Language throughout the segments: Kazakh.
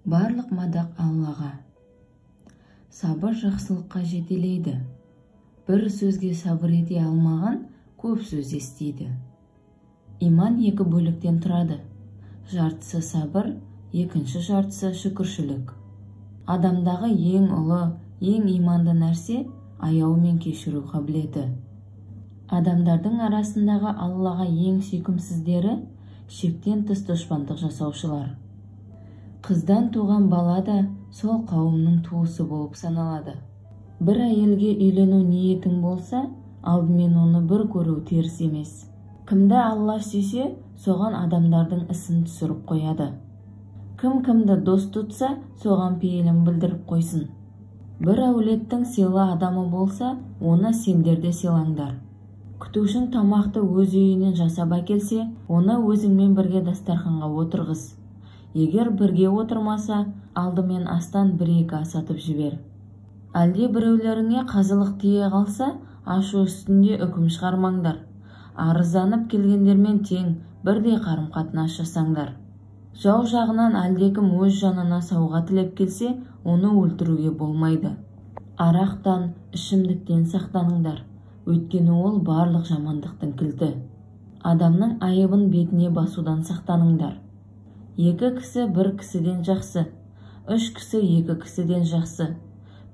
Барлық мадақ Аллаға. Сабыр жақсылыққа жетелейді. Бір сөзге сабыр ете алмаған көп сөз естиді. Иман екі бөліктен тұрады. Жартысы сабыр, екінші жартысы шүкіршілік. Адамдағы ең ұлы, ең иманды нәрсе аяу мен кешіру қабілеті. Адамдардың арасындағы Аллаға ең сүйкімсіздері шектен тыс дұшпандық жасаушылар. Қыздан туған бала да сол қауымның туысы болып саналады. Бір әйелге үйлену ниетің болса, алдымен оны бір көру теріс емес. Кімді Алла сүйсе, соған адамдардың ісін түсіріп қояды. Кім кімді дос тұтса, соған пейілін білдіріп қойсын. Бір әулеттің сыйлы адамы болса, оны сендер де сыйлаңдар. Күтушің тамақты өз үйінен жасап әкелсе, оны өзіңмен бірге дастарханға отырғыз. Егер бірге отырмаса, алдымен астан бір-екі асатып жібер. Әлде біреулеріңе қазылық тие қалса, ашу үстінде үкім шығармаңдар. Арызданып келгендермен тең, бірдей қарым-қатынас жасаңдар. Жау жағынан әлдекім өз жанына сауға тілеп келсе, оны өлтіруге болмайды. Арақтан, ішімдіктен сақтаныңдар, өйткені ол барлық жамандықтың кілті. Адамның айыбын бетіне басудан сақтаныңдар. Екі кісі бір кісіден жақсы, үш кісі екі кісіден жақсы,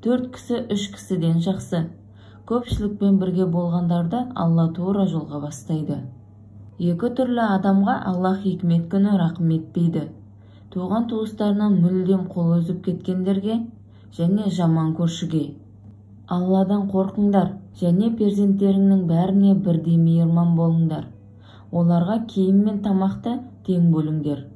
төрт кісі үш кісіден жақсы. Көпшілікпен бірге болғандарды Алла тура жолға бастайды. Екі түрлі адамға Алла хикмет күні рақым етпейді. Туған туыстарынан мүлдем қол үзіп кеткендерге және жаман көршіге. Алладан қорқыңдар және перзенттеріңнің бәріне бірдей мейірман болыңдар. Оларға киім мен тамақты тең бөліңдер.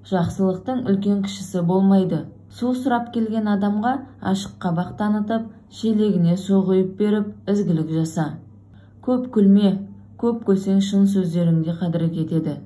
Жақсылықтың үлкен кішісі болмайды. Су сұрап келген адамға ашық қабақ танытып, шелегіне су құйып беріп, ізгілік жаса. Көп күлме, көп күлсең шын сөздеріңде қадірі кетеді.